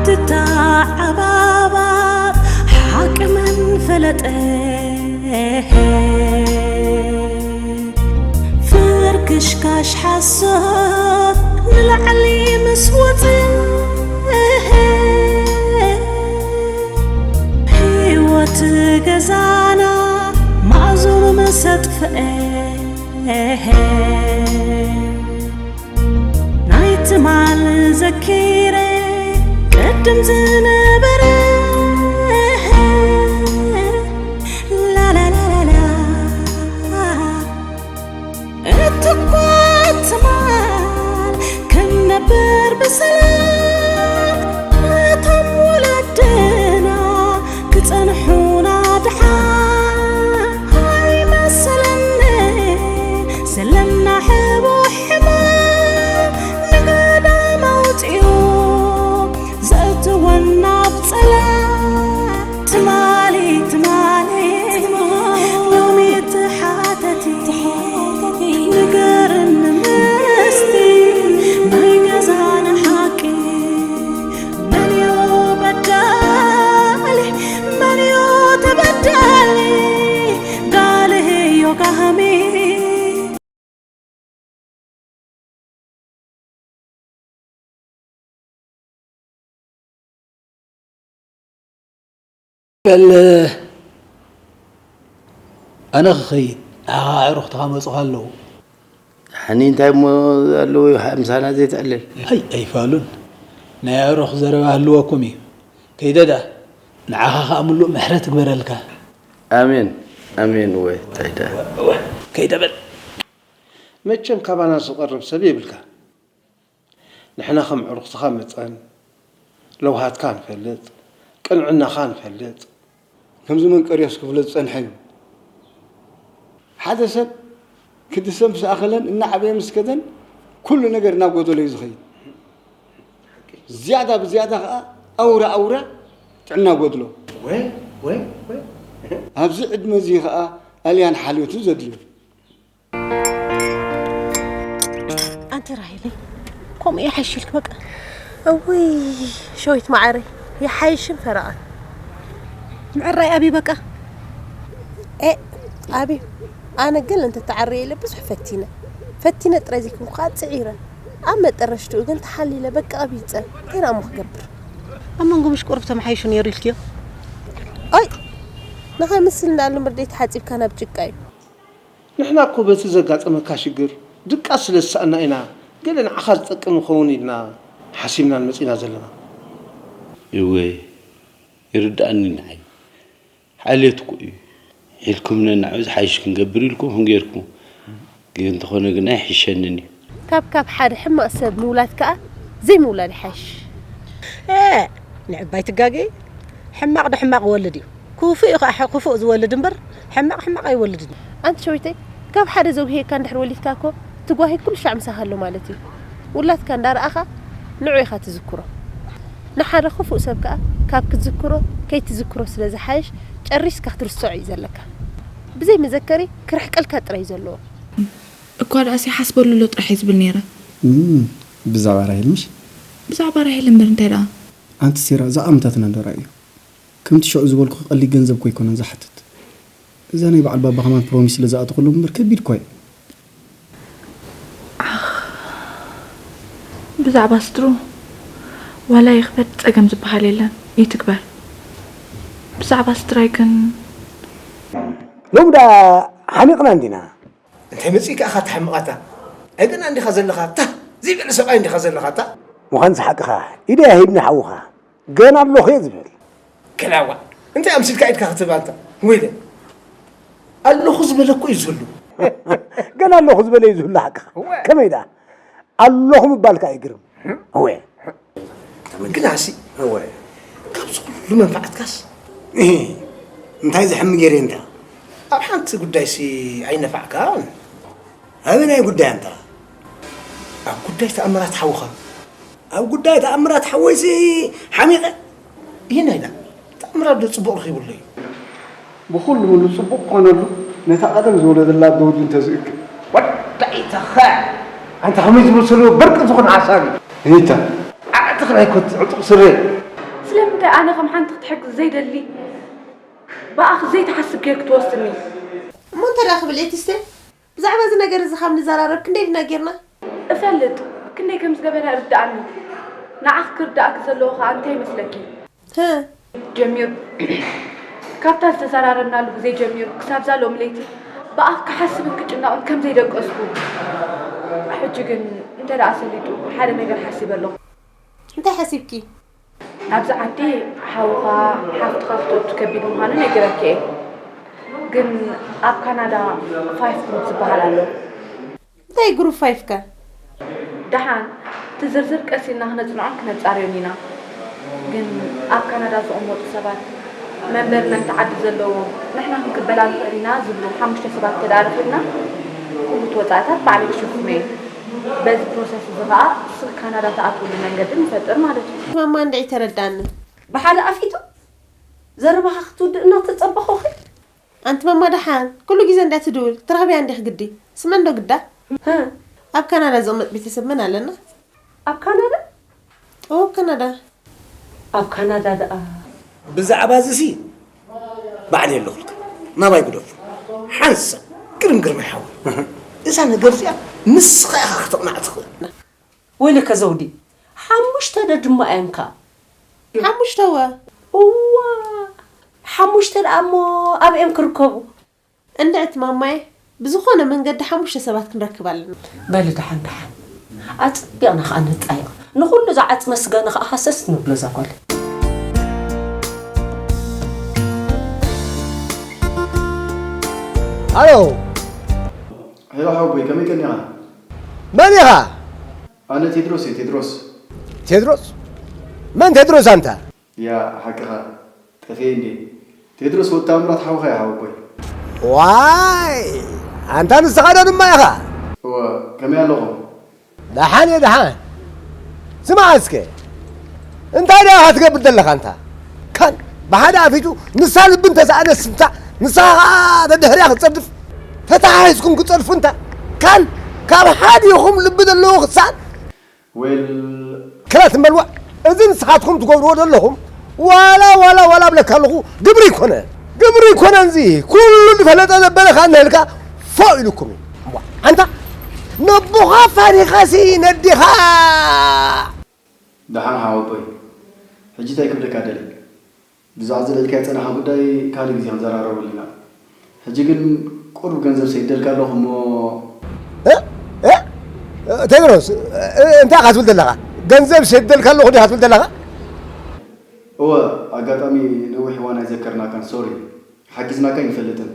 ትተዓባባጥ ሓቂ መን ፈለጠ? ፍርክሽካሽ ሓሶት ንላዕሊ ምስ ወፀ፣ ህይወት ገዛና ማእዝኑ ምስ ኣጥፍአ፣ ናይ ትማል ዘኪረ ቅድም ዝነበረ፣ ላላላላላ፣ እትኳ ትማል ክንነብር ብሰላም፣ እቶም ወለድና ክጸንሑና ድሓን ኣይመሰለኒ። ዘለና ሕቡእ ሕማም ንገዳም ኣውጺኡ ዘእትወና ኣብ ጸላም። ትማሊ ትማሊ ሎሚ ትሓተቲ ንገርኒ ምስቲ ናይ ገዛና ሓቂ። መን እዩ በዳሊ? መን እዩ ተበዳሊ? ጋልህ እዩ ጋህሚ። በል ኣነ ክኸይድ፣ ንዓኻ ኣዕሩኽትኻ መጹኻ ኣለዉ። ሓኒ እንታይ እሞ ኣለዉ ምሳና ዘይትዕልል? ኣይ ኣይፋሉን፣ ናይ ኣዕሩኽ ዘረባ ህልወኩም እዩ። ከይደ ደኣ፣ ንዓኻ ኸኣ ምሉእ ምሕረት ይግበረልካ። ኣሜን ኣሜን። እወ እንታይ ደኣ? ከይደ በል። መቸም ካባና ዝቐርብ ሰብ የብልካ። ንሕና ከም ዕሩኽትኻ መጠን ለውሃትካ ንፈልጥ፣ ቅንዕናኻ ንፈልጥ። ከምዚ መንቀርዮስ ክፍለጥ ዝጸንሐ እዩ። ሓደ ሰብ ክድሰ ምስ ኣኸለን እናዓበየ ምስ ከደን ኩሉ ነገር እናጎደሎ እዩ ዝኸይድ። ዝያዳ ብዝያዳ ኸኣ ኣውራ ኣውራ ጥዕና ጎድሎ። ወይ ወይ ወይ። ኣብዚ ዕድመ እዚ ኸኣ ኣልያን ሓልዮትን ዘድልዮ። ኣንቲ ራሄለይ፣ ከምኡ ይሓይሽልክ በቃ። እውይ ሸዊት መዓረይ፣ ይሓይሽን ፈረቓን። ምዕራይ ኣብዩ በቃ። ኤ ኣብዩ። ኣነ ግን እንተተዓርየ ኢለ ብዙሕ ፈቲነ። ፈቲነ ጥራይ ዘይኮንኩ ከዓ ፅዒረ። ኣብ መጠረሽትኡ ግን ተሓሊለ በቃ ኣብዩ ፀን። እንታይ ደኣ እሞ ክገብር? ኣብ መንጎ ምሽ ቁሩብ ተመሓይሹ ነይሩ ኢልክዮ? ኣይ ንኸምስል እንዳሉ ምርደይ ተሓፂብካ ናብ ጭቃ እዩ። ንሕና እኮ በቲ ዘጋጠመካ ሽግር ድቃስ ስለ ዝሰኣና ኢና ገለ ንዓኻ ዝጠቅም ይኸውን ኢልና ሓሲብናን መጺና ዘለና። እወ፣ ይርድኣኒ ንዓይ። ሓልዮት እኮ እዩ። ሒዝኩምና ንዓኡ ዝሓይሽ ክንገብር ኢልኩም ጌርኩም። ግን እንተኾነ ግና ኣይሕሸንን እዩ። ካብ ካብ ሓደ ሕማቕ ሰብ ምውላድ ከኣ ዘይምውላድ ይሓይሽ። ኤእ! ንዕባይ ትጋገዪ። ሕማቕ ዶ ሕማቕ ይወልድ እዩ? ክፉእ እዩ ከኣ ሕ-፣ ክፉእ ዝወልድ እምበር፣ ሕማቕ ሕማቕ ኣይወልድን እዩ። ኣንቲ ሸዊተይ፣ ካብ ሓደ ዘጉህየካ እንድሕር ወሊድካ እኮ፣ እቲ ጓሂ ኩሉ ሻዕ ምሳኻ ኣሎ ማለት እዩ። ውላድካ እንዳረኣኻ ንዑ ኢኻ ትዝክሮ። ንሓደ ክፉእ ሰብ ከኣ ካብ ክትዝክሮ ከይትዝክሮ ስለ ዝሓይሽ፣ ጨሪስካ ክትርስዖ እዩ ዘለካ። ብዘይ መዘከሪ ክርሕቀልካ ጥራይ እዩ ዘለዎ። እኳ ደኣሲ ሓስበሉ ኣሎ ጥራሕ እየ ዝብል ነይረ። እም፣ ብዛዕባ ራሄል ምሽ? ብዛዕባ ራሄል እምበር እንታይ ደኣ? ኣንቲ ሴራ፣ እዛ ዓመታትና እንዶ ርኣዮ። ከምቲ ሽዑ ዝበልኩኺ ቀሊል ገንዘብ እኮ ኣይኮነን ዝሓትት። እዛ ናይ በዓል ባባ ከማን ፕሮሚስ ስለ ዝኣተኹሎም እምበር ከቢድ እኮ እዩ። ዓኽ፣ ብዛዕባ ስትሩ ዋላ ይኽበድ ጸገም ዝበሃል የለን፣ ይትግበር። ብዛዕባ ስትራይ ግን ሎሚ ደኣ ሓሚቕና እንዲና። እንታይ መጺእካ ኢኻ ትሓምቕ ኣታ? ኣይ ገና እንዲኻ ዘለኻ ኣታ? ዘይበለ ሰብኣይ እንዲኻ ዘለኻ ኣታ? ምዃንስ ሓቅኻ፣ ኢደይ ሂብኒ ሓውኻ፣ ገና ኣለኹ እየ ዝብል። ገላዋ፣ እንታይ ኣምሲልካ ኢድካ ክትህብ ኣንታ? ወይለ፣ ኣለኹ ዝበለ እኮ እዩ ዝህሉ። ገና ኣለኹ ዝበለ እዩ ዝህሉ ሓቅኻ። እወ። ከመይ ደኣ? ኣለኹ ምባልካ እዩ ግርም። እወ። ግናሲ፣ እወ። ካብዚ ኩሉ መንፋዓትካስ? እህ፣ እንታይ ዘሕሚ ገይረ እንታ? ኣብ ሓንቲ ጉዳይሲ ኣይነፋዕካን። ኣበናይ ጉዳይ ኣንታ? ኣብ ጉዳይ ተኣምራት ሓውኻ። ኣብ ጉዳይ ተኣምራት ሓወይሲ ሓሚቐ። ይህን ኣይዳ፣ ተኣምራት ዶ ጽቡቕ ረኺቡለይ? ብኹሉ ምሉ ጽቡቕ ክኾነሉ፣ ነታ ቀደም ዝወለደላ ኣደ ወዱ እንተዝእክብ። ወዳኢተኸ! ኣንታ ከመይ ዝመሰሉ በርቂ ዝኾነ ሓሳብ እዩ። እይታ። ዓዕትኽ ናይ ኮት ዕጡቕ ስረ። እንታይ ኣነ ከም ሓንቲ ክትሕግዝ ዘይደሊ ብኣኽ ዘይትሓስብ ጌርክ ትወስኒ? እሞ እንተ ደኣ ክብል ኤቲስቴ፣ ብዛዕባ እዚ ነገር እዚ ካብ ንዘራረብ ክንደይ ኢልና ጌርና? እፈልጥ፣ ክንደይ ከም ዝገበረ እርድኣኒ። ንዓኽ ክርድኣኪ ዘለዎ ኸኣ እንታይ ይመስለኪ? ህ ጀሚሩ ካብታ ዝተዘራረብናሉ ግዜ ጀሚሩ ክሳብ እዛ ሎሚ ለይቲ ብኣኽ ክሓስብን ክጭነቕን ከም ዘይደቀስኩ። ሕጂ ግን እንተ ደኣ ሰሊጡ ሓደ ነገር ሓሲበ ኣለኹ። እንታይ ሓሲብኪ? ኣብዚ ዓዲ ሓውኻ ሓፍትኻ ክትእቱ ከቢድ ምዃኑ ነጊረኪ እየ። ግን ኣብ ካናዳ ፋይፍ ግሩፕ ዝበሃል ኣሎ። እንታይ ግሩፕ ፋይፍ ከ? ደሓን እቲ ዝርዝር ቀስ ኢልና ክነጽንዖን ክነጻርዮን ኢና። ግን ኣብ ካናዳ ዝቕመጡ ሰባት መንበሪ ናይቲ ዓዲ ዘለዎም ንሕና ክንቅበላ ንኽእል ኢና ዝብሉ ሓሙሽተ ሰባት እንተ ደኣ ረኺብና ኩሉ እቲ ወጻእታት ባዕለይ ክሽፍኖ እየ። በዚ ፕሮሰስ እዚ ኸኣ እስኺ ካናዳ ትኣትውሉ መንገዲ ንፈጥር ማለት እዩ። ማማ እንድዒ ተረድኣኒ። ብሓደ ኣፊቱ ዘረባኻ ክትውድእ እናተጸበኹኺ። ኣንቲ ማማ ደሓን ኩሉ ግዜ እንድያ ትድውል ትረኽብያ እንዲኺ ግዲ። ስመን ዶ ግዳ? ኣብ ካናዳ ዝቕመጥ ቤተሰብ መን ኣለና? ኣብ ካናዳ? እወ ኣብ ካናዳ። ኣብ ካናዳ ደኣ ብዛዕባ እዚሲ ባዕለይ ኣለኹልካ። ናባይ ግደፉ። ሓንሳብ ግርም ግርም ኣይሓወይ። እዛ ነገር እዚኣ ንስኻ ኢኻ ከተቕንዓ ትኽእል። ወይለከ ዘውዲ፣ ሓሙሽተ ዶ ድማ እየን ከ? ሓሙሽተ እወ። እዋ ሓሙሽተ ደኣ እሞ ኣበይ እዮም ክርከቡ? እንድዕቲ ማማየ፣ ብዝኾነ መንገዲ ሓሙሽተ ሰባት ክንረክብ ኣለና። በሊ ደሓን ደሓን ኣጸቢቕና ኸኣ ንጣየቕ። ንኹሉ እዛ ዓጽመ ስገነ ኸኣ ሃሰስ ንብሎ እዛ ጓል። ኣሎ ሄሎ ሓወቦይ ከመይ ቀኒኻ? መን ኢኻ? ኣነ ቴድሮስ እየ ቴድሮስ። ቴድሮስ? መን ቴድሮስ ኣንታ? ያእ ሓቅኻ ጠፍየ እንድየ። ቴድሮስ ወዲ ታምራት ሓውኻ እየ ሓወቦይ። ዋይ ኣንታ ንስኻ ዶ ድማ ኢኻ? እወ ከመይ ኣለኹም? ደሓን እየ ደሓን። ስማዕ እስከ እንታይ ደኣ ኢኻ ትገብር ዘለኻ ኣንታ? ካን ብሓደ ኣፊቱ ንሳ ልቢ እንተሰኣነስ እንታ ንስኻ ኸኣ ደድሕሪኣ ክትጸድፍ ተተሓሒዝኩም ክትጸድፉ እንታ ካን ካብ ሓዲኹም ልቢ ዘለዎ ክሰኣን ዌል ክላ ትም በል ዋእ እዚ ንስኻትኩም ትገብርዎ ዘለኹም ዋላ ዋላ ዋላ እብለካ ኣለኹ ግብሪ ኣይኮነን ግብሪ ኣይኮነን እዚ ኩሉ ዝፈለጠ ዘበለ ከኣ እንሀልካ ፎእ ኢሉኩም እዩ እሞ ኣንታ ነቦኻ ኣፋኒኻሲ ነዴኻ ደሓን ሓወቦይ ሕጂ እንታይ ክብለካ ደልየ ብዛዕባ ዘልዕልካዮ ዝጸናሕካ ጉዳይ ካልእ ግዜ ክንዘራረበሉ ኢና። ሕጂ ግን ቁሩብ ገንዘብ ሰዲደልካ ኣለኹ እሞ። እ እ ቴድሮስ እንታይ ኢኻ ትብል ዘለኻ? ገንዘብ ሰዲደልካ ኣለኹ ዲኻ ትብል ዘለኻ? እወ ኣጋጣሚ ነዊሕ እዋን ኣይዘከርናካን ሶሪ ሓጊዝናካ ኣይንፈልጥን።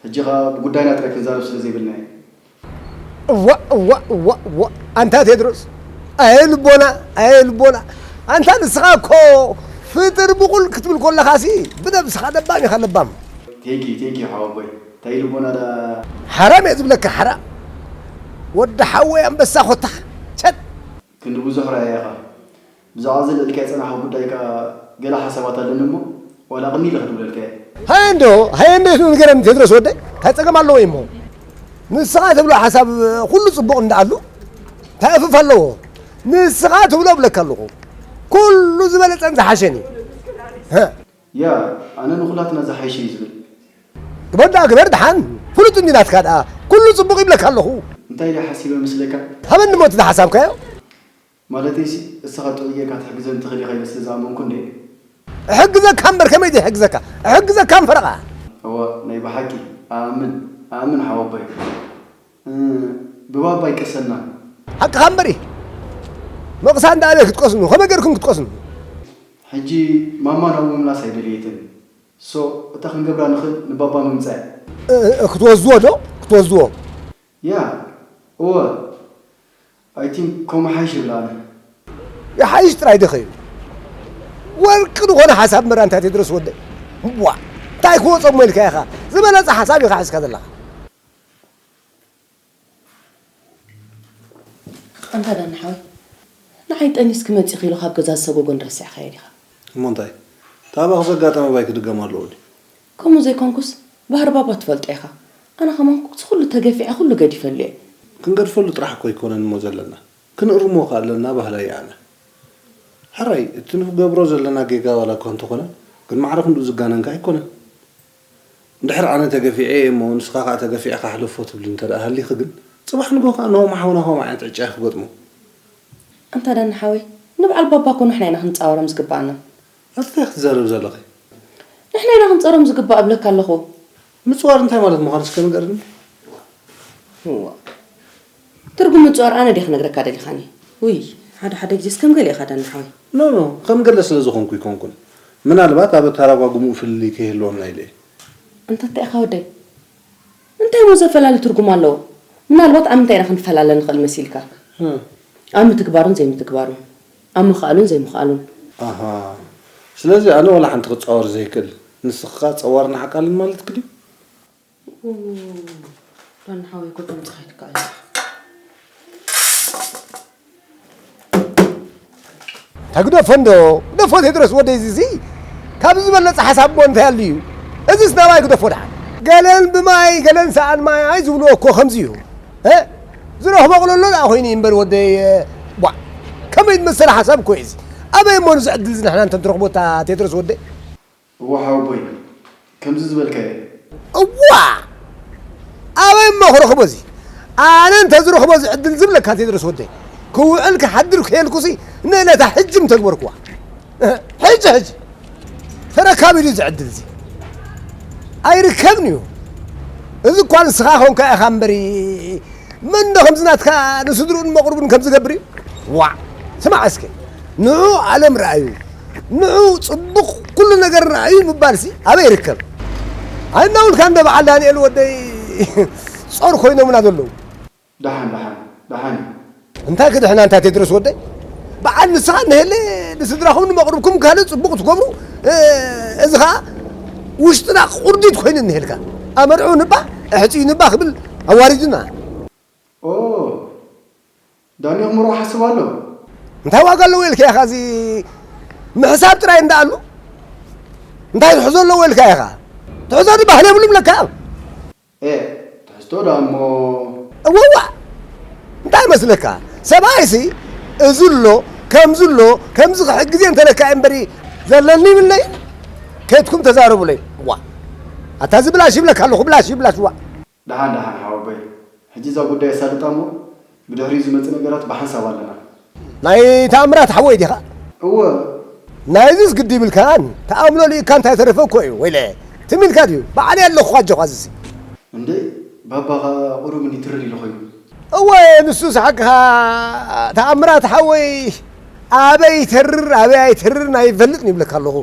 ሕጂ ኸኣ ብጉዳይና ጥራይ ክንዛረብ ስለ ዘይብልና እየ። እዋ እዋ እዋ እዋ ኣንታ ቴድሮስ ኣየ ልቦና ኣየ ልቦና ኣንታ ንስኻ እኮ ፍጥር ብቑል ክትብል ኮለኻሲ ብነብስኻ ለባም ኢኻ ለባም። Thank you thank you ሓወቦይ ታይ ልቦና ዳ። ሓራም እየ ዝብለካ ሓራም ወዲ ሓወይ ኣንበሳ ኮታ ቸት። ክንዲ ብዙሕ ራእያ ኢኻ። ብዛዕባ ዘልዕልካዮ ዝጸናሕኩ ጉዳይ ከኣ ገለ ሓሳባት ኣለኒ እሞ ዋላ ቅድሚ ኢለ ክድውለልካ እየ። ሃየ እንዶ ሃየ እንዶ ንገረኒ ቴድሮስ ወደይ እንታይ ጸገም ኣለዎ እሞ ንስኻ ትብሎ ሓሳብ ኩሉ ጽቡቕ እንዳኣሉ እንታይ ኣፍፍ ኣለዎ ንስኻ ትብሎ እብለካ ኣለኹ ኩሉ ዝበለጸን ዝሓሸን እዩ። ያ ኣነ ንኹላትና ዝሓይሽ እዩ ዝብል። ግበር ደኣ ግበር ደሓን ፍሉጥ እንዲ ናትካ ደኣ ኩሉ ጽቡቕ ይብለካ ኣለኹ። እንታይ ደኣ ሓሲበ መስለካ? ሃበኒ እሞ እቲ ዝሓሳብካዮ። ማለተይሲ እስኻ ጥዑይ ጌርካ ትሕግዘኒ ትኽእል ኢኻ ኢለ ስለ ዝኣመንኩ እንድየ። እሕግዘካ እምበር ከመይ ዘይሕግዘካ እሕግዘካ ም ፈረቓ። እወ ናይ ብሓቂ እኣምን እኣምን ሓወቦይ። ብባባ ኣይቅሰናን። ሓቅኻ እምበሪ ምቕሳን ደኣ ኣበይ ክትቀስኑ ከመይ ጌርኩም ክትቀስኑ። ሕጂ ማማ ናብኡ ምምላስ ኣይደለየትን። So እታ ክንገብራ ንኽእል ንባባ ምምጻእ እያ። ክትወስድዎ ዶ? ክትወስድዎ? Yeah እወ I think ከምኡ ይሓይሽ ይብል ኣነ። ይሓይሽ ጥራይ ድኺ እዩ? ወርቂ ዝኾነ ሓሳብ እምበር ኣንታ ቴድሮስ ወደይ። ዋእ እንታይ ክወጾ እሞ ኢልካ ኢኻ ዝበለጸ ሓሳብ ኢኻ ሒዝካ ዘለኻ። ኣንታ ዳኒ ሓወይ ንዓይ ጠኒስኪ መጺኺ ኢሉ ካብ ገዛ ዝሰጎጎኒ ረሲዕካዮ ዲኻ? እሞ እንታይ እታ ኣባኺ ዘጋጠመ ባይ ክድገም ኣለዎ ድዩ? ከምኡ ዘይኮንኩስ ባህሪ ባባ ትፈልጦ ኢኻ ኣነ ከማን ኩክሲ ኩሉ ተገፊዐ ኩሉ ገዲፈሉ እየ። ክንገድፈሉ ጥራሕ እኮ ኣይኮነን እሞ ዘለና ክንእርሞ ከኣ ኣለና በሃላይ እየ ኣነ። ሕራይ፣ እቲ ንገብሮ ዘለና ጌጋ ዋላ እኳ እንተኾነ፣ ግን ማዕረ ክንድኡ ዝጋነንካ ኣይኮነን። እንድሕር ኣነ ተገፊዐ እየ እሞ ንስኻ ኸኣ ተገፊዕካ ሕለፎ ትብሊ እንተ ደኣ ሃሊኺ ግን፣ ጽባሕ ንግሆ ኸኣ ንሆም ሓውና ከምኡ ዓይነት ዕጫ እዩ ክገጥሞ። ኣንታ ዳኒ ሓወይ፣ ንበዓል ባባ እኮ ንሕና ኢና ክንጻወሮም ዝግብኣና። ኣቲ እንታይ ክትዛረቢ ዘለኺ? ንሕና ኢና ክንጸሮም ዝግባእ እብለካ ኣለኹ። ምጽዋር እንታይ ማለት ምዃኑ እስከ ንገርኒ። እዋ። ትርጉም ምጽዋር ኣነ ድየ ክነግረካ ደሊኻኒ? ውይ፣ ሓደ ሓደ ግዜስ ከም ገለ ኢኻ ዳኒ ሓወይ። ኖ፣ ኖ፣ ከም ገለ ስለ ዝኾንኩ ኣይኮንኩን። ምናልባት ኣብ ኣተራጓጉምኡ ፍልልይ ከይህልወና ኢለ እየ። ኣንታ እንታይ ኢኻ ወደይ? እንታይ እሞ ዘፈላሊ ትርጉም ኣለዎ? ምናልባት ኣብ ምንታይ ኢና ክንፈላለ ንኽእል መሲልካ? እ። ኣብ ምትግባሩን ዘይምትግባሩን፣ ኣብ ምኽኣሉን ዘይምኽኣሉን። ኣሃ። ስለዚ ኣነ ዋላ ሓንቲ ክጻወር ዘይክእል፣ ንስኻ ጸዋርን ሓቃልን ማለትኪ ድዩ? ኡ፣ ዳኒ ሓወይ እኮ ከምጽኻ ኣይትከኣል። ተግደፎ እንዶ፣ ግደፎ ቴድሮስ ወደይ፣ እዚ፣ እዚ ካብ ዝበለጸ ሓሳብ እሞ እንታይ ኣሉ እዩ? እዚስ ናባይ ግደፎ ደሓን። ገለን ብማይ፣ ገለን ሰኣን ማይ ኣይ ዝብልዎ እኮ ከምዚ እዩ። እ? ዝረኽቦ ቅልሎ ደኣ ኮይኑ እዩ እምበር ወደይ፣ እ፣ ቧዕ። ከመይ ዝመሰለ ሓሳብ እኮ እዩ እዚ። ኣበይ እሞ ንዚ ዕድል እዚ ንሕና እንተ ንትረኽቦ እታ ቴድሮስ ወደይ? እዋ ሓወቦይ፣ ከምዚ ዝበልካዮ። እዋ! ኣበይ እሞ ክረኽቦ እዚ? ኣነ እንተ ዝረኽቦ እዚ ዕድል ዝብለካ ቴድሮስ ወደይ፣ ክውዕል ክሓድር ከየልኩሲ ንእለታ ሕጂ ምተግበርኩዋ። ሕጂ፣ ሕጂ። ተረካቢ ድዩ እዚ ዕድል እዚ? ኣይርከብን እዩ። እዚ እኳ ንስኻ ኾንካ ኢኻ እምበሪ፣ መን ዶ ከምዚ ናትካ ንስድርኡን መቕርቡን ከም ዝገብር እዩ? ዋዕ! ስማዕ እስከ፣ ንዑ ዓለም ረኣዩ፣ ንዑ ጽቡቕ ኩሉ ነገር ረኣዩ ምባልሲ ኣበይ ይርከብ? ኣይናውልካ እንደ በዓል ዳንኤል ወደይ ጾር ኮይኖምና ዘለዉ። ደሓን፣ ደሓን፣ ደሓን እዩ። እንታይ ክድሕና እንታ ቴድሮስ ወደይ? በዓል ንስኻ እንሄለ ንስድራኹም ንመቕርብኩም ካልእ ጽቡቕ ትገብሩ፣ እ፣ እዚ ኸኣ ውሽጥና ቁርዲድ ኮይኑ እንሄልካ። ኣመርዕው ንባ፣ ኣሕጽዩ ንባ ክብል ኣዋሪዱና። ኦ፣ ዳኒ ክምሮ ሓስብ ኣሎ። እንታይ ዋጋ ኣለዎ ኢልካ ኢኻ እዚ ምሕሳብ ጥራይ እንዳኣሉ? እንታይ ትሕዞ ኣለዎ ኢልካ ኢኻ? ትሕዞ ድባህል የብሉም ለካ። ኤ፣ ትሕዝቶ ደኣ እሞ። እወዋ! እንታይ መስለካ? ሰብኣይሲ እዚ ኣሎ፣ ከምዚ ኣሎ፣ ከምዚ ክሕግዝ እየ እንተለካ እምበሪ ዘለኒ ይብለይ። ከይድኩም ተዛረቡለይ። ዋ! ኣታ እዚ ብላሽ ይብለካ ኣለኹ፣ ብላሽ፣ ብላሽ፣ ዋ! ደሓን፣ ደሓን፣ ሓወቦይ። ሕጂ እዛ ጉዳይ ኣሳልጣ እሞ፣ ብድሕሪኡ ዝመጽእ ነገራት ብሓንሳብ ኣለና። ናይ ተኣምራት ሓወይ ዲኻ? እወ። ናይዝስ ግዲ ይብልካን፣ ተኣምኖ ልኢካ እንታይ ተረፈ እኮ እዩ፣ ወይለ። ትም ኢልካ ድዩ? በዓል ኣለኹ ኣጆኻ ዝሲ። እንዴ፣ ባባ ኸኣ ቁሩብ እንዲ ትርር ኢሉ ኾይኑ። እወ፣ ንሱስ ሓቅኻ ተኣምራት ሓወይ፣ ኣበይ ይተርር፣ ኣበይ ኣይተርርን ኣይፈልጥን ይብለካ ኣለኹ።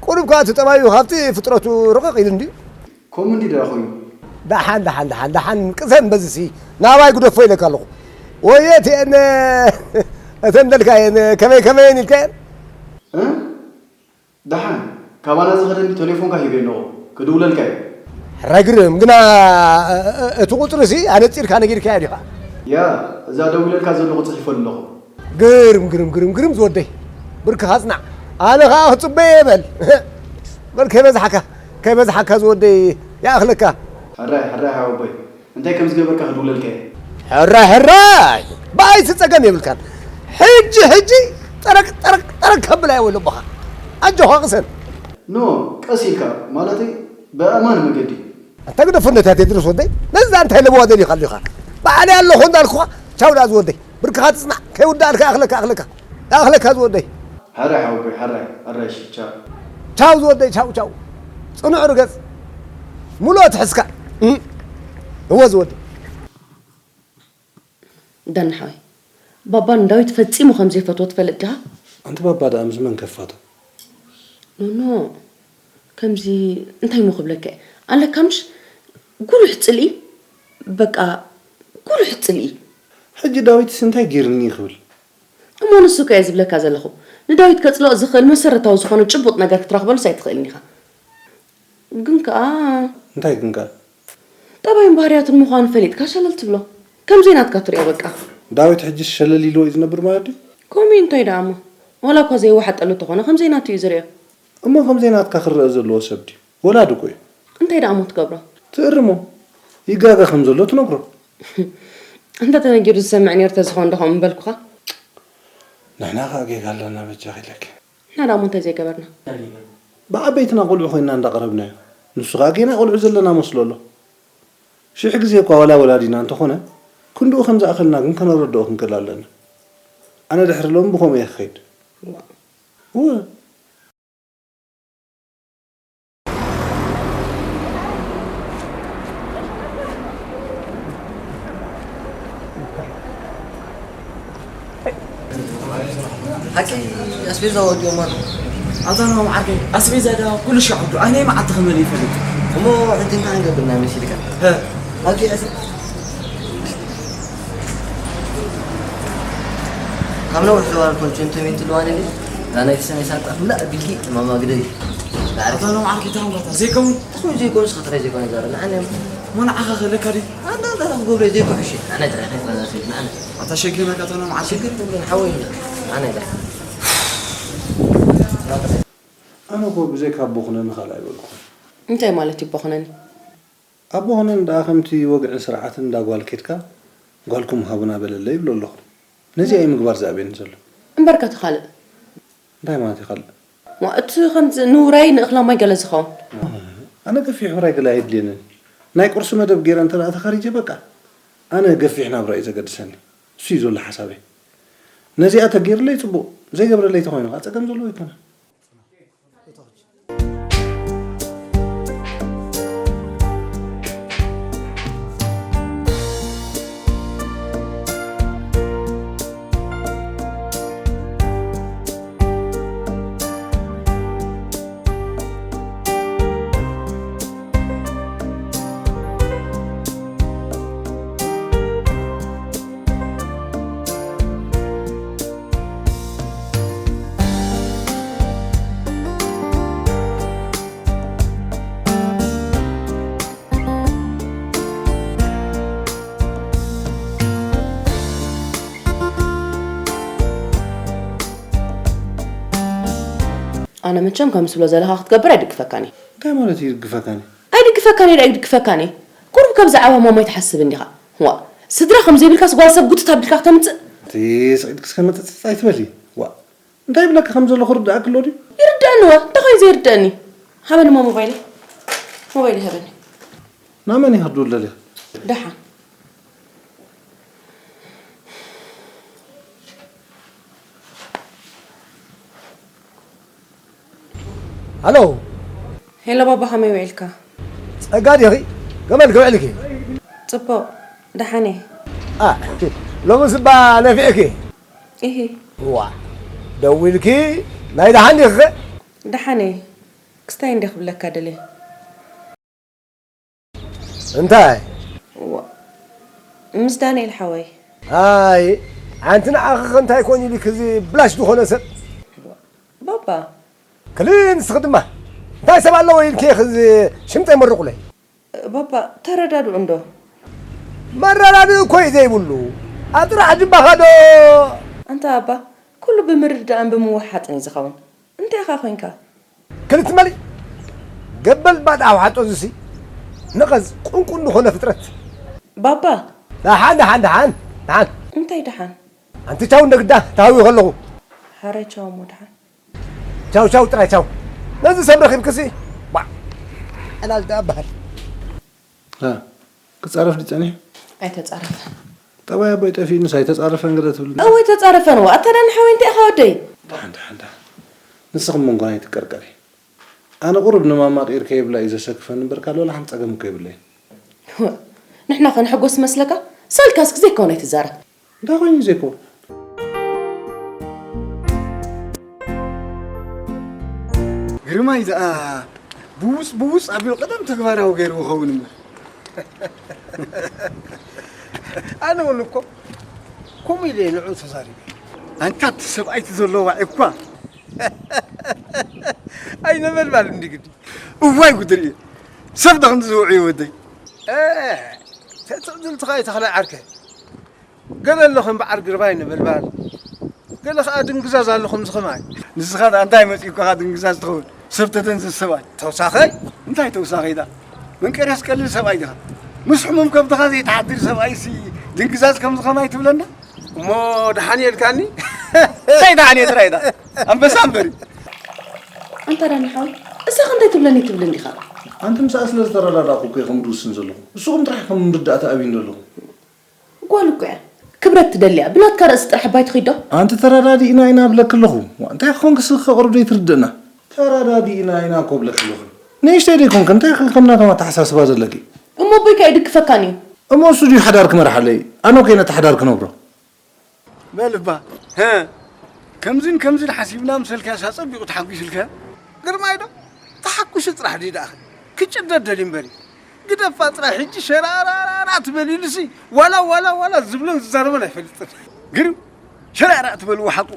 ቁሩብ ከኣ እቲ ጠባዩ ካብቲ ፍጥረቱ ርቕቕ ኢሉ እንድዩ። ከምኡ እንዲ ደኣ ኮይኑ። ደሓን፣ ደሓን፣ ደሓን፣ ደሓን፣ ቅሰን በዚሲ፣ ናባይ ግደፎ ኢለካ ኣለኹ። ወየ እቲአን፣ እተን ደልካየን፣ ከመይ ከመየን ኢልካየን? እ? ደሓን፣ ካባና ዝኸደኒ ቴሌፎንካ ሂበ ኣለኹ፣ ክድውለልካ እዩ። ሕራይ ግርም፣ ግና፣ እ-፣ እ-፣ እቲ ቁጽሪሲ ኣነጺርካ ነጊርካዮ ዲኻ? ያ፣ እዛ ደዊለልካ ዘለኹ ጽሒፈሉ ኣለኹ። ግርም፣ ግርም፣ ግርም፣ ግርም ዝወደይ። ብርክኻ ጽናዕ። ኣነ ኸኣ ክጽበየ እየ በል። በል ከይበዝሓካ፣ ከይበዝሓካ ዝወደይ ይኣኽለካ። ሕራይ፣ ሕራይ ሓወቦይ። እንታይ ከም ዝገበርካ ክድውለልካ እየ። ሕራይ፣ ሕራይ። ብኣይ እቲ ጸገም የብልካን። ሕጂ፣ ሕጂ ጠረቅ፣ ጠረቅ፣ ጠረቅ ከብላ እየ ወይለ ኣቦኻ። ኣጆኻ ቅሰን። ኖ፣ ቀስ ኢልካ፣ ማለተይ ብኣእማን መገዲ። ኣታ ግደፎ ነታ ቴድሮስ ወደይ። ነዛ እንታይ ለበዋ ደሊኻ ኣሊኻ? በዓል ኣለኹ እንዳልኩኻ፣ ቻው ደኣ ዝወደይ። ብርክኻ ትጽናዕ፣ ከይውዳእልካ ይኣኽለካ፣ ይኣኽለካ። ይኣኽለካ ዝወደይ። ሕራይ ሓወቦይ፣ ሕራይ፣ ሕራይ፣ እሺ፣ ቻው። ቻው ዝወደይ፣ ቻው፣ ቻው። ጽኑዕ ርገጽ። ሙሉእ ኣትሕዝካ። እም። እወ ዝወደይ። ዳኒ ሓወይ፣ ባባ ንዳዊት ፈጺሙ ከም ዘይፈትዎ ትፈልጥ ዲኻ? ኣንቲ ባባ ደኣ ምስ መን ከፋቶ? ኖኖ፣ ከምዚ እንታይ እሞ ክብለካ እየ? ኣለካ ምሽ ጉሉሕ ጽልኢ፣ በቃ ጉሉሕ ጽልኢ። ሕጂ ዳዊትስ እንታይ ጌርኒ ክብል? እሞ ንሱ ከ እየ ዝብለካ ዘለኹ። ንዳዊት ከጽልኦ ዝኽእል መሰረታዊ ዝኾነ ጭቡጥ ነገር ክትረኽበሉስ ኣይትኽእልን ኢኻ። ግን ከኣ እንታይ ግን ከኣ? ጠባዩን ባህርያቱን ምዃኑ ፈሊጥካ ሸለል ትብሎ። ከም ዘይናትካ ትሪኦ በቃ። ዳዊት ሕጂስ ሸለል ኢልዎ እዩ ዝነብር ማለት ድዩ? ከምኡ እዩ እንታይ ደኣ እሞ። ዋላ እኳ ዘይወሓጠሉ እንተኾነ ከም ዘይናቱ እዩ ዝሪኦ። እሞ ከም ዘይናትካ ክረአ ዘለዎ ሰብ ድዩ? ወላዲ እኮ እዩ። እንታይ ደኣ እሞ ትገብሮ? ትእርሞ። ይጋገ ከም ዘሎ ትነግሮ። እንተ ተነጊሩ ዝሰምዕ ነይሩ ተዝኸውን ዶ ከምኡ ምበልኩኻ? ንሕና ከኣ ጌጋ ኣለና በጃኺ ኢለኪ። ንሕና ደኣ እሞ እንታይ ዘይገበርና? ብዓበይትና ቆልዑ ኮይንና እንዳቕረብናዮ። ንሱ ከኣ ጌና ቆልዑ ዘለና መስሎ ኣሎ። ሽሕ ግዜ እኳ ዋላ ወላዲና እንተኾነ፣ ክንድኡ ከም ዝኣኸልና ግን ከነረድኦ ክንክእል ኣለና። ኣነ ድሕሪ ሎሚ ብኸምኡ እየ ክኸይድ። እወ። ሓቂ ኣስቤዛ ወዲኦም ኣሎ። ኣታ ናሆም ዓርከይ፣ ኣስቤዛ ደኣ ኩሉ ሻዕ ወዲኡ፣ ኣነ መዓልቲ ክመልእ ይፈልጥ። እሞ ሕጂ እንታይ ክንገብር ኢና መሲልካ? ሀ። ሓቂ ኣስ-፣ ካብ ነዊሕ ዝባን ኮንቸንቶ ሜንት ልዋን እንዲ፣ እዛ ናይ ተሰነይ ሳንጣ ክምላእ ኣቢልኪ ማማ ግደይ። ኣታ ናሆም ዓርከይ፣ እንታይ ኾንካ? ዘይከውን? እሱ ዘይኮን፣ ንስኻ ጥራይ ዘይኮነ ዛረብ፣ ንዓና እሞ ንዓኻ ከለካ ድዩ? ኣንታ፣ ኣንታ፣ ክገብሮ ዘይኮን፣ እሺ፣ ንዓና ጥራይ ከይኮነ፣ ንዓና። ኣታ ሸጊርና፣ ኣታ ናሆም ዓርከይ። ሸጊር ትብለን ሓወይ፣ ንዓና ጥራይ። ኣነ እኮ ብዘይካ ኣቦ ኩነኒ ካልእ ኣይበልኩን። እንታይ ማለት እዩ ኣቦ ኩነኒ? ኣቦ ኩነኒ ደኣ ከምቲ ወግዕን ስርዓትን እንዳ ጓል ኬድካ፣ "ጓልኩም ሃቡና" በለለይ ይብሎ ኣለኹ። ነዚኣ እዩ ምግባር ዝኣብየኒ ዘሎ። እምበርከ እቲ ካልእ? እንታይ ማለት እዩ ካልእ? ዋ፣ እቲ ከምዚ ንውራይ ንእኽላማይ ገለ ዝኸውን። ኣነ ገፊሕ ውራይ ገለ ኣየድልየንን። ናይ ቁርሲ መደብ ገይረ እንተ ደኣ ተኸሪጀ በቃ። ኣነ ገፊሕ ናብራ እዩ ዘገድሰኒ። እሱ እዩ ዘሎ ሓሳበይ። ነዚኣ ተገይርለይ ጽቡቕ፣ ዘይገብረለይ ተኾይኑ ከኣ ጸገም ዘለዎ ኣይኮነን። ኣነ መቸም ከም ትብሎ ዘለኻ ክትገብር ኣይድግፈካን እየ። እንታይ ማለት እዩ ይድግፈካን እየ? ኣይድግፈካን እየ፣ ኣይድግፈካን እየ። ቁሩብ ካብ ዝዓባ ማማ ኣይትሓስብ እንዲኻ። ዋ፣ ስድራ ከም ዘይብልካስ ጓል ሰብ ጉትት ኣቢልካ ክተምጽእ? እቲ ስቕ ኢልኪ እስከ መጠጽጽ ኣይትበሊ። ዋ፣ እንታይ ይብለካ ከም ዘሎ ክርድኣኪ ኣሎ ድዩ? ይርድኣኒ፣ ዋ፣ እንታይ ኮይኑ ዘይርድኣኒ? ሃበኒ እሞ ሞባይለይ። ሞባይለይ ሃበኒ። ናብ መን ኢኻ ትድውል ደሊኻ? ደሓን። ሃሎ። ሄሎ ባባ፣ ከመይ ውዒልካ? ጸጋ ዲኺ? ከመይ ኢልኪ ውዒልኪ? ጽቡቕ፣ ደሓን እየ። ኣ፣ ሎምስ እባ ነፊዕኪ? ኢሂ። ዋ፣ ደዊልኪ ናይ ደሓን ዲኺ? ደሓን እየ። ክስታይ እንደ ክብለካ ደልየ። እንታይ? ዋ፣ ምስ ዳንኤል ሓወይ። ኣይ፣ ኣንቲ ንዓኺ ከ እንታይ ኮን ኢልኪ እዚ ብላሽ ዝኾነ ሰብ? ባባ። ክሊ ንስኺ ድማ እንታይ ሰብ ኣለዎ ኢልኪ ኢኺ እዚ ሽምጠይ መርቑለይ? ባባ፣ ተረዳድኡ እንዶ። መረዳድኡ እኮ እዩ ዘይብሉ። ኣብ ጥራሕ ጅባኻ ዶ? ኣንታ ኣባ፣ ኩሉ ብምርድዳእን ብምውሓጥን እዩ ዝኸውን። እንታይ ኢኻ ኮንካ? ክልተ መሊ ገበል ባዳ ኣውሓጦ ዝሲ ነቐዝ ቁንቁን ዝኾነ ፍጥረት። ባባ። ደሓን፣ ደሓን፣ ደሓን፣ ደሓን። እንታይ ደሓን? ኣንቲ ቻው እንደ ግዳ ተሃዊ ከለኹ። ሓራይ ቻው እሞ ደሓን። ቻው፣ ቻው፣ ጥራይ ቻው። ነዚ ሰብ ረኺብክሲ፣ ዋ፣ ዕላል ደኣ በሃል። እ፣ ክጻረፍ ድዩ ጸኒሑ? ኣይተጻረፈን። ጠባይ ኣቦይ ጠፊኡንስ ኣይተጻረፈን ገለ ትብል? እወ ኣይተጻረፈን። እዋ፣ ኣታ ዳኒ ሓወይ እንታይ ኢኻ ወደይ? ደሓን፣ ደሓን፣ ደሓን። ንስኺ መንጎና ኣይትቀርቀሪ። ኣነ ቁሩብ ንማማ ቀይር ከይብላ እዩ ዘሰክፈኒ እምበር፣ ካልእ ወላ ሓንቲ ጸገም እኮ የብለይን። ንሕና ከንሕጎስ መስለካ? ሰልካስ ግዜ ከውን ኣይትዛረብ። እንታይ ኮይኑ ዘይኮን? ግርማይ ደኣ ብውፅ ብውፅ ኣቢሉ ቀደም ተግባራዊ ገይሩ ክኸውን እምበር። ኣነ እውን እኮ ከምኡ ኢለ እየ ንዕኡ ተዛሪበ። ኣንታ እቲ ሰብኣይ እቲ ዘሎ ዋዒ እኳ ኣይ ነበልባል እንዲ ግዲ። እዋይ ጉድ ርእየ። ሰብ ዶ ክንዲ ዝውዕዩ ወደይ? እ፣ ተትዕድልትኻ እዩ ተኽላይ ዓርከ። ገለ ኣለኹም በዓል ግርማይ ነበልባል፣ ገለ ኸዓ ድንግዛዝ ኣለኹም ዝኸማይ። ንስኻ ደኣ እንታይ መጺኡካ ድንግዛዝ ትኸውን? ሰብ ተደንዝዝ ሰብኣይ። ተውሳኸይ? እንታይ ተውሳኸይ ደኣ? መንቀርዮስ ቀሊል ሰብኣይ ዲኻ? ምስ ሕሙም ከብድኻ ዘይትሓድር ሰብኣይሲ ድንግዛዝ ከም ዝኸማይ ትብለና? እሞ ደሓን የልካኒ? እንታይ ደሓን እየ ጥራይ እታ ኣንበሳ እምበሪ። ኣንታ ዳኒ ሓወይ፣ እሳ ከ እንታይ ትብለኒ ትብልን ዲኻ? ኣንቲ ምሳኣ ስለ ዝተረዳዳእኹ እኮ እየ ከምኡ ዝውስን ዘለኹ። ንስኹም ጥራሕ ከም ምርዳእ ተኣብዩኒ ዘለኹም። ጓል እኮ እያ። ክብረት ትደሊ እያ። ብናትካ ርእሲ ጥራሕ ኣባይ ትኺድ ዶ? ኣንቲ ተረዳዲእና ኢና እብለኪ ኣለኹ። ዋእ፣ እንታይ ክኾንኪ እስኺ ከቕርብ ዘይትርድእና? ተረዳዲእና ኢና እኮ እብለኪ ኣለኹ። ንእሽተይ ደይኮንኪ፣ እንታይ ኢኺ ከም ናቶም ኣተሓሳስባ ዘለኪ? እሞ ኣቦይ ከ ኣይድግፈካን እዩ። እሞ እሱ ድዩ ሓዳር ክመርሓለይ? ኣነ እኮ እየ ነቲ ሓዳር ክነብሮ። በል እባ ሀ ከምዝን ከምዝን ሓሲብና ምሰልካስ ኣጸቢቑ ተሓጒሱልካ። ግርማይ ዶ ተሓጒሱ ጥራሕ ድዩ ደኣ ክጭደድ ደልዩ እምበሪ ግደፋ ጥራይ ሕጂ ሸራራራ ትበል ኢሉሲ ዋላ ዋላ ዋላ ዝብሎን ዝዛረቦን ኣይፈልጥን። ግርም ሸራራ ትበልዎ ሓቁ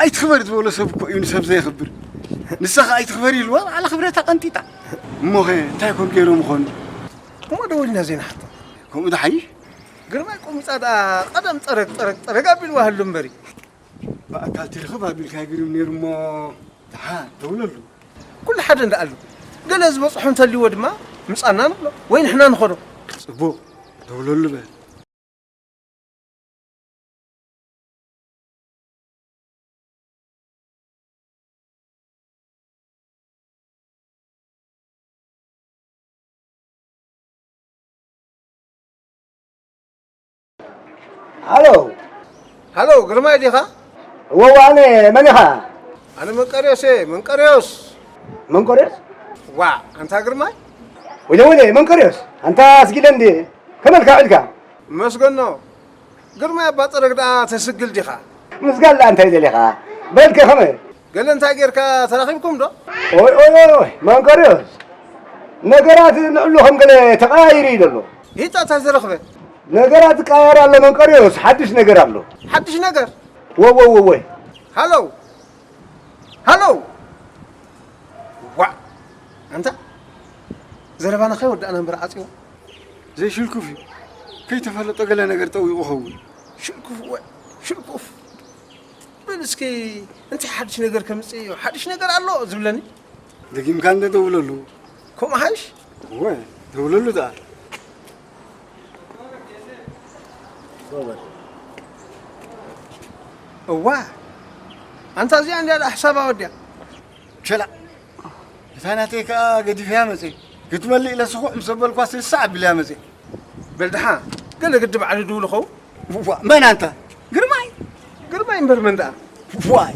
ኣይትኽበር ዝበሎ ሰብ እኮ እዩ ንሰብ ዘየኽብር። ንሳ ኸኣ ኣይትኽበር ኢልዋ ባዕላ ክብረታ ቀንጢጣ። እሞኸ እንታይ ኮን ገይሮም ይኾኑ? እሞ ደዊልና ዘይንሓቶ። ከምኡ ዶ ሓይሽ? ግርማይ ቆሚጻ ደኣ ቀደም ጠረግ ጠረግ ጠረግ ኣቢልዋ ሃሉ እምበሪ። ብኣካል ትርኽብ ኣቢልካ ግርም ነይሩ እሞ ደሓን ደውለሉ። ኩሉ ሓደ እንዳ ኣሉ። ገለ ዝበጽሖ እንተልይዎ ድማ ምጻና ንብሎ ወይ ንሕና ንኸዶ። ጽቡቕ ደውለሉ በል። ሃሎ ሃሎ፣ ግርማይ ዲኻ? እወ፣ እወ፣ ኣነ። መን ኢኻ? ኣነ መንቀርዮስ እየ፣ መንቀርዮስ። መንቀርዮስ? ዋእ፣ ኣንታ ግርማይ። ወይለ፣ ወይለ፣ መንቀርዮስ፣ ኣንታ ኣስጊደ እንድየ። ከመልካ ውዒልካ? መስገኖ። ግርማይ ኣባ ጠረግ ደኣ ተስግል ዲኻ? ምስጋል ደኣ እንታይ ደሊኻ? በልከ ከመይ? ገለ እንታይ ጌርካ ተራኺብኩም ዶ? ኦይ ኦይ ኦይ ኦይ መንቀርዮስ፣ ነገራት ንዕሉ ከም ገለ ተቐያይሩ እዩ ዘሎ። ሂጣ እንታይ ተረኽበ? ነገራት ይቀያየር ኣሎ መንቀርዮስ፣ ሓድሽ ነገር ኣሎ። ሓድሽ ነገር? ወወወወወይ። ሃለው ሃለው ዋዕ ኣንታ ዘረባና ከይወዳእና እምበር ዓፅዋ ዘይሽልኩፍ እዩ ከይተፈለጦ ገለ ነገር ጠዊቑ ኸውን ሽልኩፍ ወ ሽልኩፍ በል እስኪ እንታይ ሓድሽ ነገር ከምፅእ እዩ ሓድሽ ነገር ኣሎ ዝብለኒ ደጊምካ እንደ ደውለሉ ከምኡ ሓይሽ እወ ደውለሉ ደኣ እዋ ኣንታ እዚኣ እንድያ ደኣ ሕሳባ ወድያ ሸላ እታ ናተይ ከኣ ገዲፈያ መፅየ ክትመልእ ኢለ ስኹዕ ምስ ኣበልኳ ስልሳ ኣቢለያ መፅየ በል ደሓ ገለ ግዲ ባዕሉ ድውሉ ኸውን ዋ መን ኣንታ ግርማይ ግርማይ እምበር መን ደኣ ዋይ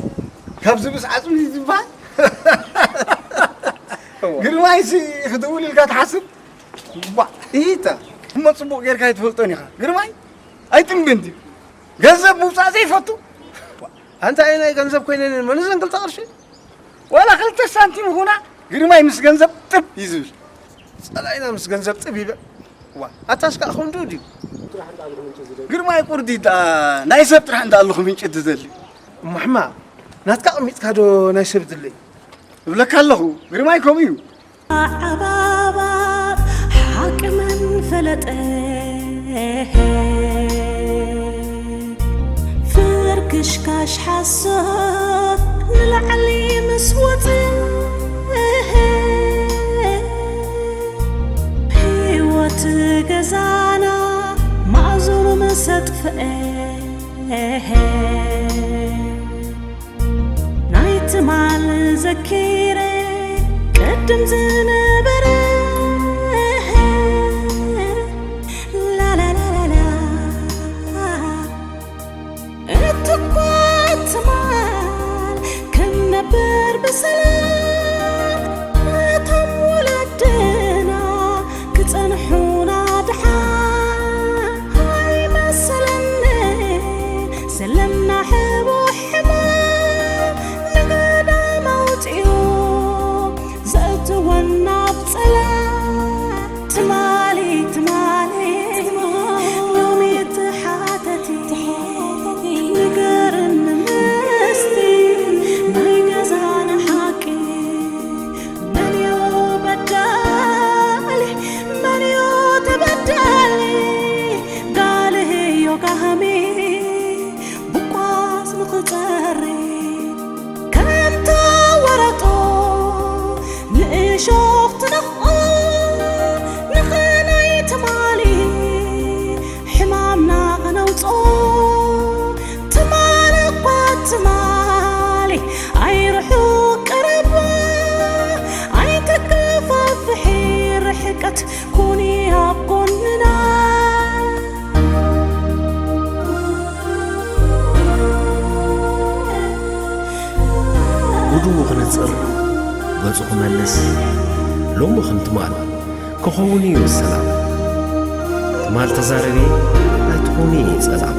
ካብዚ ምስ ዓፅሚ ዝበሃል ግርማይሲ ክድውል ኢልካ ትሓስብ ዋ ኢታ እሞ ፅቡቕ ጌርካ ኣይትፈልጦን ኢኻ ግርማይ ኣይጥምብን ድዩ ገንዘብ ምውፃእ ዘይፈቱ ኣንታ ኣየናይ ገንዘብ ኮይነ መን ዘን ክልተ ቅርሺ ዋላ ክልተ ሳንቲም ይኹና ግርማይ ምስ ገንዘብ ጥብ እዩ ዝብል ጸላኢና ምስ ገንዘብ ጥብ ይብል ዋ ኣታስ ከዓ ከምኡ ድዩ ግርማይ ቁርዲ ደኣ ናይ ሰብ ጥራሕ እንዳ ኣለኹ ምንጭ ትደሊ እሞ ሕማ ናትካ ቀሚጥካ ዶ ናይ ሰብ ድለይ እብለካ ኣለኹ ግርማይ ከምኡ እዩ ዓባባት ሓቂ መን ፈለጠ ፍርክሽካሽ ሓሶት ንላዕሊ ምስ ወፀ ህይወት ገዛና ማእዝኑ ምስ ኣጥፍአ ናይ ትማል ዘኪረ ቅድም ዝነበረ ላላላላላ እትኳ ትማል ክንነብር ብሰላም እቶም ወለድና ክጸንሑና ድሓን ኣይመሰለኒ ዘለና ሕቡሕ ሕማም ንገዳም ኣውፂኡ ዘእትወና ኣብ ፀላም ትማሊ ትማሊ ሎሚ ትሓተቲ ንገርኒ ምስቲ ናይ ገዛና ሓቂ ገጹ ክመልስ፣ ሎሚ ከም ትማል ክኸውን እዩ ሰላም። ትማል ተዛረቢ ኣይትኹኒ ጸላም።